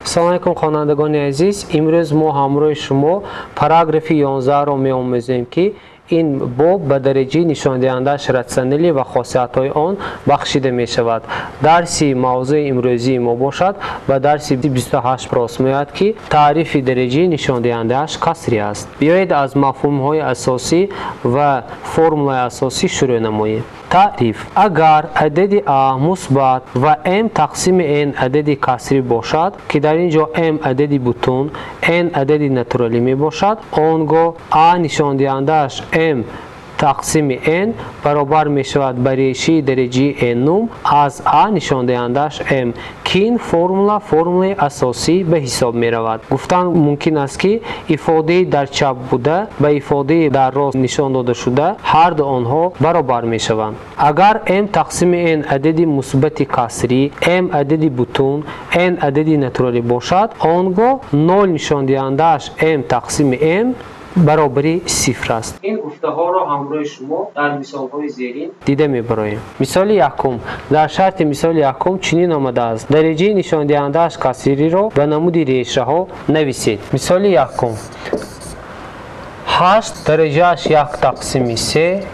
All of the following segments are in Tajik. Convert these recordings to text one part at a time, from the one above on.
Салом алейкум, хонандагони азиз. Имрӯз мо ҳамроҳи шумо параграфи 11-ро меомӯзем, ки ин боб ба дараҷаи нишондиҳандааш ратсионалӣ ва хосиятҳои он бахшида мешавад. Дарси мавзӯи имрӯзии мо бошад ба дарси 28 рост меояд, ки таърифи дараҷаи нишондиҳандааш касрӣ аст. Биёед аз мафҳумҳои асосӣ ва формулаи асосӣ шурӯъ намоем. Таъриф: агар адади а мусбат ва м тақсими n адади касрӣ бошад, ки дар ин ҷо м адади бутун, n адади натуралӣ мебошад, он гоҳ а нишондиҳандааш м тақсими n баробар мешавад ба решаи дараҷаи n-нум аз а нишондиҳандааш м, ки ин формула формулаи асосӣ ба ҳисоб меравад. Гуфтан мумкин аст, ки ифодаи дар чап буда ба ифодаи дар рост нишон дода шуда ҳарду онҳо баробар мешаванд. Агар м тақсими n адади мусбати касрӣ, м адади бутун, n адади натуралӣ бошад, он гоҳ 0 нишондиҳандааш м тақсими м баробари сифр аст. Ин гуфтаҳоро ҳамроҳи шумо дар мисолҳои зерин дида мебароем. Мисоли якум. Дар шарти мисоли якум чунин омадааст: дараҷаи нишондиҳандааш касриро ба намуди решаҳо нависед. Мисоли якум: 8 дараҷааш 1 тақсими 3,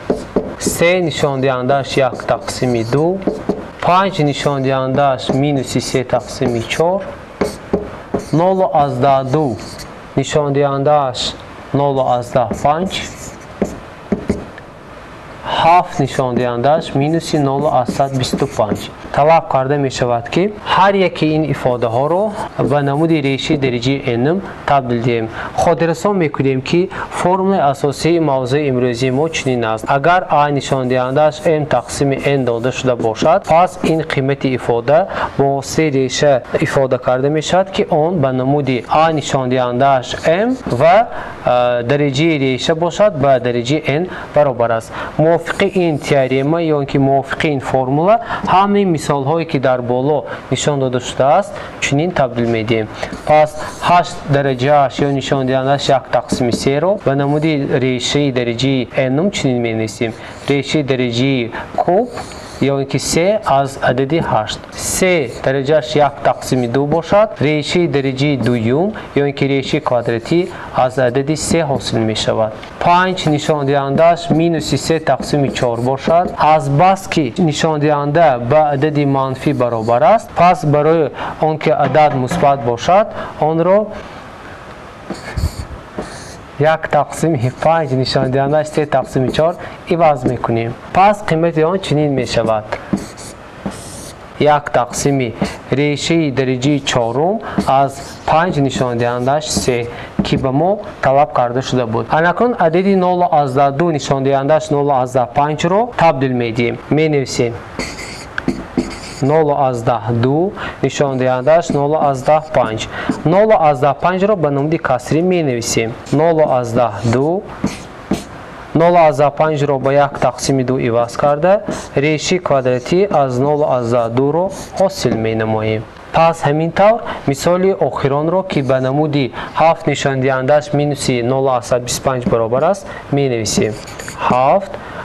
3 нишондиҳандааш 1 тақсими 2, 5 нишондиҳандааш минуси 3 тақсими 4, 0,2 нишондиҳандааш 0,5, 7 нишондиҳандааш минуси 0,25. Талаб карда мешавад, ки ҳар яке ин ифодаҳоро ба намуди решаи дараҷаи n табдил диҳем. Хотиррасон мекунем, ки формулаи асосии мавзӯи имрӯзии мо чунин аст: агар а нишондиҳандааш м тақсими n дода шуда бошад, пас ин қимати ифода бо воситаи реша ифода карда мешавад, ки он ба намуди а нишондиҳандааш м ва дараҷаи реша бошад ба дараҷаи n баробар аст. Мувофиқи ин теорема ё ки мувофиқи ин формула ҳамаи мисолҳое, ки дар боло нишон дода шудааст, чунин табдил медиҳем. Пас 8 дараҷааш ё нишондиҳандааш 1 тақсими 3-ро ба намуди решаи дараҷаи n чунин менависем: решаи дараҷаи куб ё ин ки 3 аз адади 8. 3 дараҷааш 1 тақсими 2 бошад, решаи дараҷаи дуюм ё ин ки решаи квадратӣ аз адади 3 ҳосил мешавад. 5 нишондиҳандааш минуси 3 тақсими 4 бошад, аз бас ки нишондиҳанда ба адади манфӣ баробар аст, пас барои он ки адад мусбат бошад, онро 1 тақсими 5 нишондиҳандааш 3 тақсими 4 иваз мекунем. Пас қимати он чунин мешавад: 1 тақсими решаи дараҷаи чорум аз 5 нишондиҳандааш 3, ки ба мо талаб карда шуда буд. Анакун адади 0,2 нишондиҳандааш 0,5-ро табдил медиҳем. Менависем 0,2 нишондиҳандааш 0,5. 0,5-ро ба намуди касрӣ менависем: 0,2, 0,5-ро ба 1 тақсими 2 иваз карда, решаи квадратӣ аз 0,2-ро ҳосил менамоем. Пас ҳамин тавр мисоли охиронро, ки ба намуди 7 нишондиҳандааш минуси 0,25 баробар аст, менависем: 7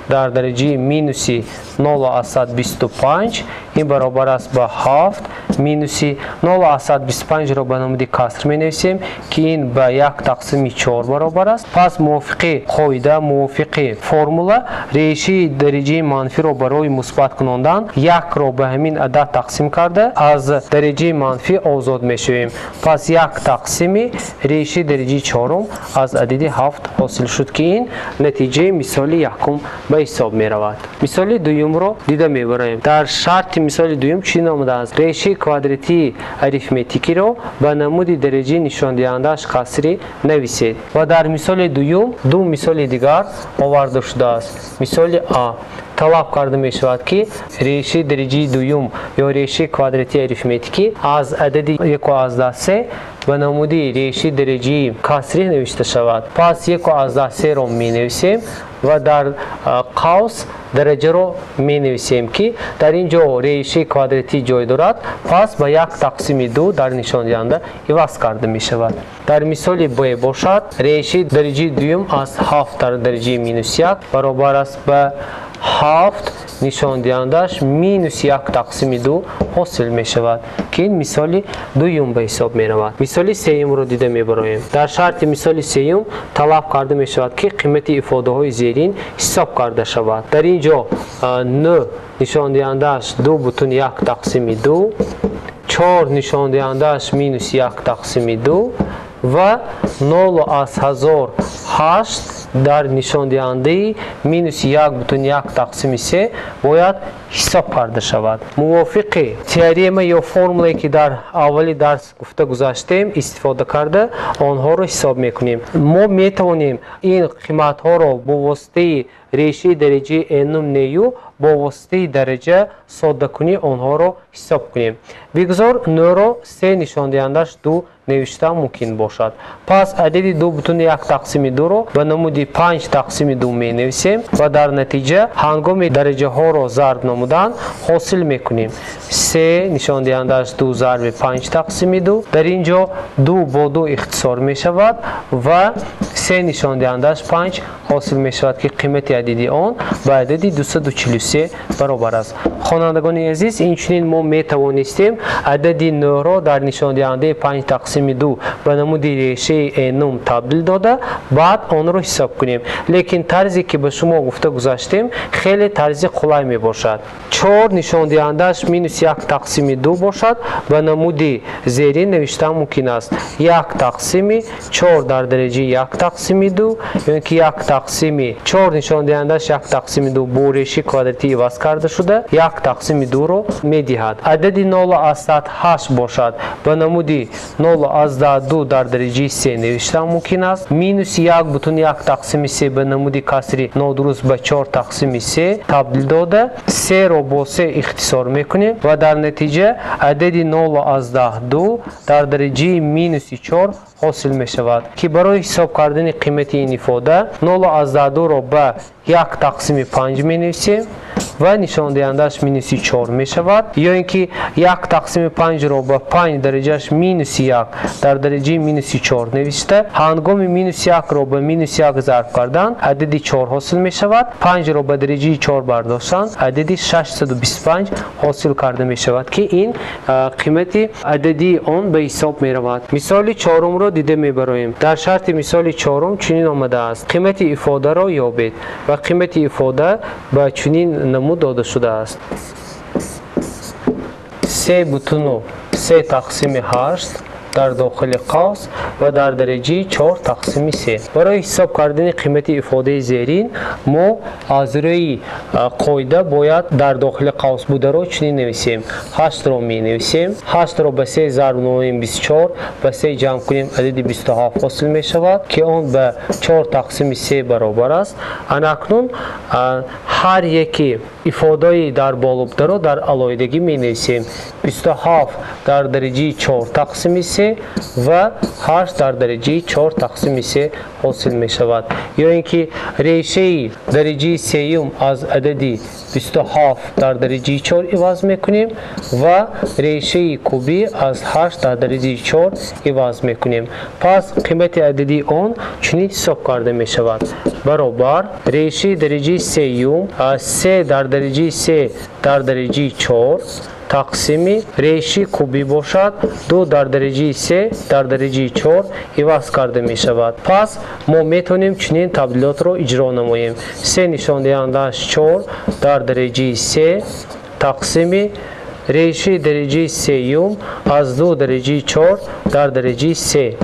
дар дараҷаи минуси 0,25, ин баробар аст ба 7 минуси 0,25-ро ба намуди каср менависем, ки ин ба 1 тақсими 4 баробар аст. Пас мувофиқи қоида, мувофиқи формула, решаи дараҷаи манфиро барои мусбат кунондан 1-ро ба ҳамин адад тақсим карда, аз дараҷаи манфӣ озод мешавем. Пас 1 тақсими решаи дараҷаи чорум аз адади 7 ҳосил шуд, ки ин натиҷаи мисоли якум ба ҳисоб меравад. Мисоли дуюмро дида мебароем. Дар шарти мисоли дуюм чунин омадааст: решаи квадратии арифметикиро ба намуди дараҷаи нишондиҳандааш касрӣ нависед. Ва дар мисоли дуюм ду мисоли дигар оварда шудааст. Мисоли а: талаб карда мешавад, ки решаи дараҷаи дуюм ё решаи квадратии арифметикӣ аз адади 1,3 ба намуди решаи дараҷаи касрӣ навишта шавад. Пас 1,3-ро менависем ва дар қавс дараҷаро менависем, ки дар ин ҷо решаи квадратӣ ҷой дорад, пас ба 1 тақсими 2 дар нишондиҳанда иваз карда мешавад. Дар мисоли б бошад, решаи дараҷаи дуюм аз 7 дар дараҷаи минус 1 баробар аст ба 7 нишондиҳандааш минус 1 тақсими 2 ҳосил мешавад, ки ин мисоли дуюм ба ҳисоб меравад. Мисоли сеюмро дида мебароем. Дар шарти мисоли сеюм талаб карда мешавад, ки қимати ифодаҳои зерин ҳисоб карда шавад. Дар ин ҷо 9 нишондиҳандааш 2,1 тақсими 2, 4 нишондиҳандааш минус 1 тақсими 2 ва 0,1008 дар нишондиҳандаи минус 1,1 тақсими 3 бояд ҳисоб карда шавад. Мувофиқи теорема ё формулае, ки дар аввали дарс гуфта гузаштем, истифода карда онҳоро ҳисоб мекунем. Мо метавонем ин қиматҳоро бо воситаи решаи дараҷаи n-ум нею бо воситаи дараҷа соддакунӣ онҳоро ҳисоб кунем. Бигзор 9-ро 3 нишондиҳандааш 2 навишта мумкин бошад. Пас адади 2,1 тақсими 2-ро ба намуди 5 тақсими 2 менависем ва дар натиҷа ҳангоми дараҷаҳоро зарб намудан ҳосил мекунем. 3 нишондиҳандааш 2 зарби 5 тақсими 2. Дар ин ҷо 2 бо 2 ихтисор мешавад ва 3 нишондиҳандааш 5 ҳосил мешавад, ки қимати адади он ба адади 243 баробар аст. Хонандагони азиз, инчунин мо метавонистем адади 9-ро дар нишондиҳандаи 5 тақсими 2 ба намуди решаи n-ум табдил дода, баъд онро ҳисоб кунем. Лекин тарзе ки ба шумо гуфта гузаштем, хеле тарзи қулай мебошад. 4 нишондиҳандааш минус 1 тақсими 2 бошад, ба намуди зерин навишта мумкин аст. 1 тақсими 4 дар дараҷаи 1 тақсими 2 ё ки 1 тақсими 4 нишондиҳандааш 1 тақсими 2 бо решаи квадратӣ иваз карда шуда 1 тақсими 2-ро медиҳад. Адади 0,8 бошад, ба намуди 0,2 дар дараҷаи 3 навишта мумкин аст. Минус 1,1 тақсими 3 ба намуди касри нодуруст ба 4 тақсими 3 табдил дода, 3-ро бо 3 ихтисор мекунем ва дар натиҷа адади 0,2 дар дараҷаи минуси 4 ҳосил мешавад, ки барои ҳисоб кардани қимати ин ифода 0,2-ро ба 1 тақсими 5 менависем ва нишондиҳандааш минуси 4 мешавад, ё ин ки 1 тақсими 5-ро ба 5 дараҷааш минуси 1 дар дараҷаи минуси 4 навишта, ҳангоми минуси 1-ро ба минуси 1 зарб кардан адади 4 ҳосил мешавад, 5-ро ба дараҷаи 4 бардоштан адади 625 ҳосил карда мешавад, ки ин қимати ададии он ба ҳисоб меравад. Мисоли чорумро дида мебароем. Дар шарти мисоли чорум чунин омадааст: қимати ифодаро ёбед ва қимати ифода ба чунин намуд дода шудааст. 3,3 тақсими 8 дар дохили қавс ва дар дараҷаи 4 тақсими 3. Барои ҳисоб кардани қимати ифодаи зерин мо аз рӯи қоида бояд дар дохили қавс бударо чунин нависем. 8-ро менависем, 8-ро ба 3 зарб намоем 24, ба 3 ҷамъ кунем адади 27 ҳосил мешавад, ки он ба 4 тақсими 3 баробар аст. Анакнун ҳар яки ифодаи дар боло бударо дар алоҳидагӣ менависем. 27 дар дараҷаи 4 тақсими 3 ва 8 дар дараҷаи 4 тақсими 3 ҳосил мешавад. Ё ин ки решаи дараҷаи сеюм аз адади 27 дар дараҷаи 4 иваз мекунем ва решаи кубӣ аз 8 дар дараҷаи 4 иваз мекунем. Пас қимати ададии он чунин ҳисоб карда мешавад: баробар решаи дараҷаи сеюм 3 дар дараҷаи 3 дар дараҷаи 4 тақсими реши кубӣ бошад 2 дар дараҷаи 3 дар дараҷаи 4 иваз карда мешавад. Пас мо метавонем чунин табдилотро иҷро намоем. 3 нишондиҳандааш 4 дар дараҷаи 3 тақсими реши дараҷаи сеюм аз 2 дараҷаи 4 дар дараҷаи 3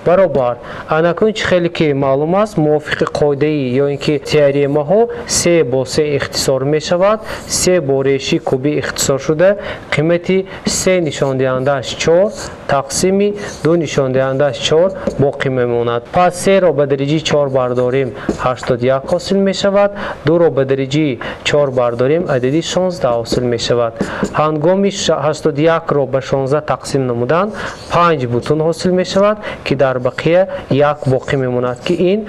баробар. Анакун чӣ хеле ки маълум аст, мувофиқи қоидаи ё ин ки теоремаҳо 3 бо 3 ихтисор мешавад, 3 бо реши кубӣ ихтисор шуда қимати 3 нишондиҳандааш 4 тақсими 2 нишондиҳандааш 4 боқӣ мемонад. Пас 3-ро ба дараҷаи 4 бардорем 81 ҳосил мешавад, 2-ро ба дараҷаи 4 бардорем адади 16 ҳосил мешавад. Ҳангоми 81-ро ба 16 тақсим намудан 5 бутун ҳосил мешавад, ки дар бақия 1 боқӣ мемонад, ки ин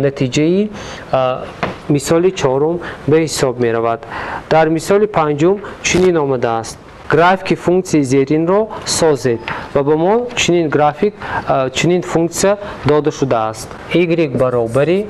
натиҷаи мисоли чорум ба ҳисоб меравад. Дар мисоли панҷум чунин омадааст: графики функсияи зеринро созед ва ба мо чунин график, чунин функсия дода шудааст: y баробари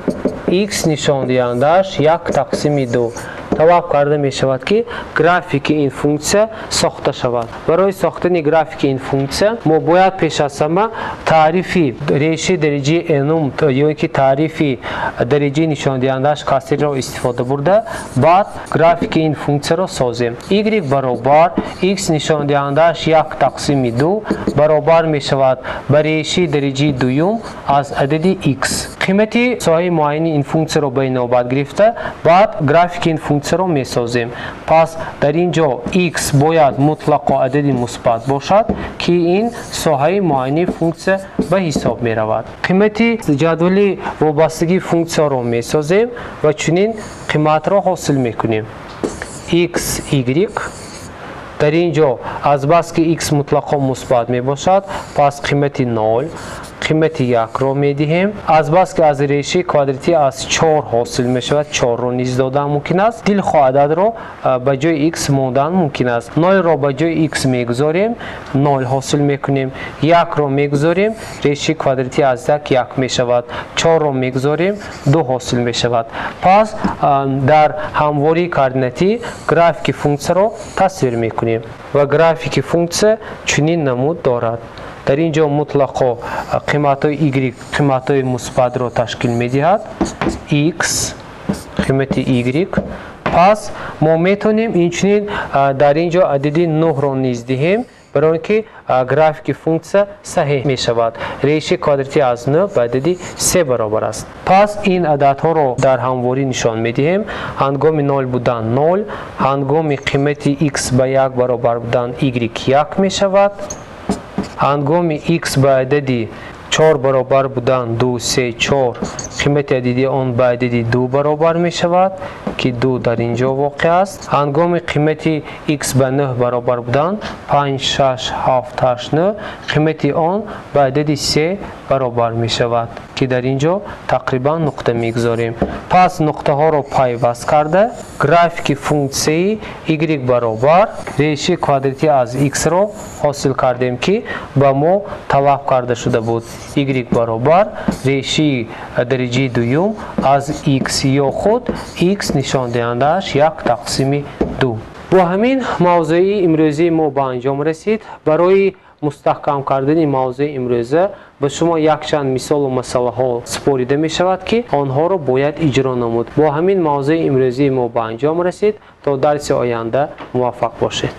x нишондиҳандааш 1 тақсими 2 Талаб карда мешавад, ки графики ин функсия сохта шавад. Барои сохтани графики ин функсия мо бояд пеш аз ҳама таърифи решаи дараҷаи n-ум ё ин ки таърифи дараҷаи нишондиҳандааш касриро истифода бурда, баъд графики ин функсияро созем. Y баробар x нишондиҳандааш 1 тақсими 2 баробар мешавад ба решаи дараҷаи дуюм аз адади x. Қимати соҳаи муайяни ин функсияро ба инобат гирифта, баъд графики ин функсияро месозем. Пас дар ин ҷо x бояд мутлақо адади мусбат бошад, ки ин соҳаи муайяни функсия ба ҳисоб меравад. Қимати ҷадвали вобастагии функсияро месозем ва чунин қиматро ҳосил мекунем. X, y. Дар ин ҷо азбаски x мутлақо мусбат мебошад, пас қимати 0, қимати 1-ро медиҳем. Азбаски аз решаи квадратӣ аз 4 ҳосил мешавад, 4-ро низ додан мумкин аст. Дилхоҳ ададро ба ҷои x мондан мумкин аст. 0-ро ба ҷои x мегузорем, 0 ҳосил мекунем. 1-ро мегузорем, решаи квадратӣ аз 1 1 мешавад. 4-ро мегузорем, 2 ҳосил мешавад. Пас дар ҳамвории координатӣ графики функсияро тасвир мекунем ва графики функсия чунин намуд дорад. Дар ин ҷо мутлақо қиматҳои y қиматҳои мусбатро ташкил медиҳад. X қимати y. Пас мо метавонем инчунин дар ин ҷо адади 9-ро низ диҳем, барои он ки графики функсия саҳеҳ мешавад. Решаи квадратӣ аз 9 ба адади 3 баробар аст. Пас ин ададҳоро дар ҳамворӣ нишон медиҳем. Ҳангоми 0 будан 0, ҳангоми қимати x ба 1 баробар будан y 1 мешавад. Ҳангоми x ба адади 4 баробар будан 2, 3, 4, қимати адади он ба адади 2 баробар мешавад, ки 2 дар ин ҷо воқеъ аст. Ҳангоми қимати x ба 9 баробар будан 5, 6, 7, 8, 9, қимати он ба адади 3 баробар мешавад, ки дар ин ҷо тақрибан нуқта мегузорем. Пас нуқтаҳоро пайваст карда, графики функсияи y баробар решаи квадратӣ аз x-ро ҳосил кардем, ки ба мо талаб карда шуда буд. Y баробар решаи дараҷаи дуюм аз x ё худ x нишондиҳандааш 1 тақсими 2. Бо ҳамин мавзӯи имрӯзии мо ба анҷом расид. Барои мустаҳкам кардани мавзӯи имрӯза ба шумо якчанд мисолу масъалаҳо супорида мешавад, ки онҳоро бояд иҷро намуд. Бо ҳамин мавзӯи имрӯзии мо ба анҷом расид. То дарси оянда муваффақ бошед.